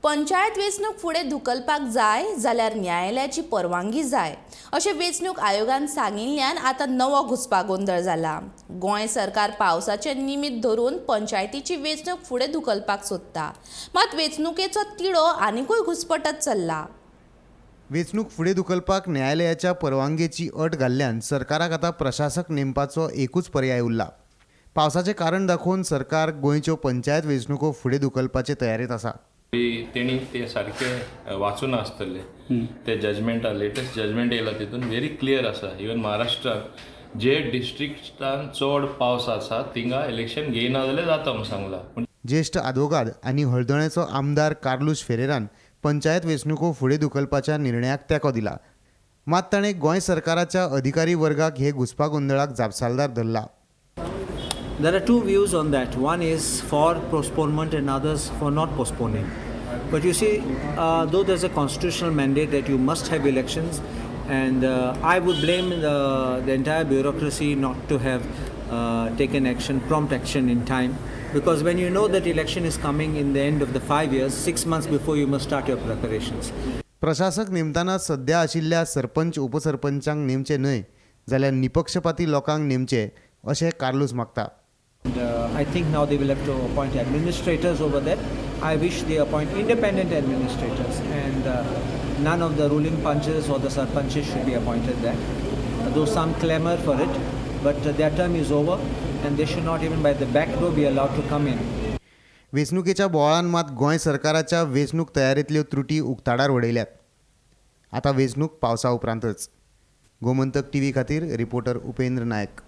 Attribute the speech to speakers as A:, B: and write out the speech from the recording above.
A: पंचायत वेंचणूक फुडें धुकलपाक जाय जाल्यार न्यायालयाची परवानगी जाय अशें वेंचणूक आयोगान सांगिल्ल्यान आतां नवो घुस्पागोंदळ जाला. गोंय सरकार पावसाचें निमित्त धरून पंचायतीची वेंचणूक फुडें धुकलपाक सोदता, मात वेंचणुकेचो तिडो आनिकूय घुस्पटत चल्ला.
B: वेंचणूक फुडें धुकलपाक न्यायालयाच्या परवानगेची अट घाल्ल्यान सरकाराक आतां प्रशासक नेमपाचो एकूच पर्याय उरला. पावसाचें कारण दाखोवन सरकार गोंयच्यो पंचायत वेंचणुको फुडें धुकलपाचे तयारेंत आसा.
C: तेणी ते सारकें वाचून आसतले ते जजमेंटा, लेटस्ट जजमेंट येयला तितून व्हेरी क्लियर आसा. इवन महाराष्ट्रान जे डिस्ट्रिक्टान चड पावस आसा थिंगा इलेक्शन घेयना जाल्यार जाता म्हूण सांगला. पूण
B: ज्येश्ठ आदवोगाद आनी हळदोण्याचो आमदार कार्लूस फेरेरान पंचायत वेंचणुको फुडें धुकलपाच्या निर्णयाक तेंको दिला. मात ताणें गोंय सरकाराच्या अधिकारी वर्गाक हे घुस्पागोंदळाक जापसालदार धरला.
D: There are two views on that. One is for postponement and others for not postponing. But you see, though there's a constitutional mandate that you must have elections, and I would blame the entire bureaucracy not to have taken action, prompt action in time. Because when you know that election is coming in the end of the 5 years, 6 months before you must start your preparations.
B: प्रशासक नेमताना सध्या आशिल्ल्या सरपंच उपसरपंचांक नेमचे न्हय जाल्यार निपक्षपाती लोकांक नेमचे अशें कार्लूस मागता.
D: And I think now they will have to appoint administrators over there. I wish they appoint independent administrators, and none of the ruling panchas or the sarpanches should be appointed there. Though some clamor for it, but their term is over and they should not even by the back door be allowed to come in.
B: वेंचणुकेच्या बोवाळान मात गोंय सरकाराच्या वेंचणूक तयारेंतल्यो त्रुटी उक्ताडार उडयल्यात. आतां वेंचणूक पावसा उपरांतच. Gomantak TV खातीर रिपोर्टर उपेंद्र नायक.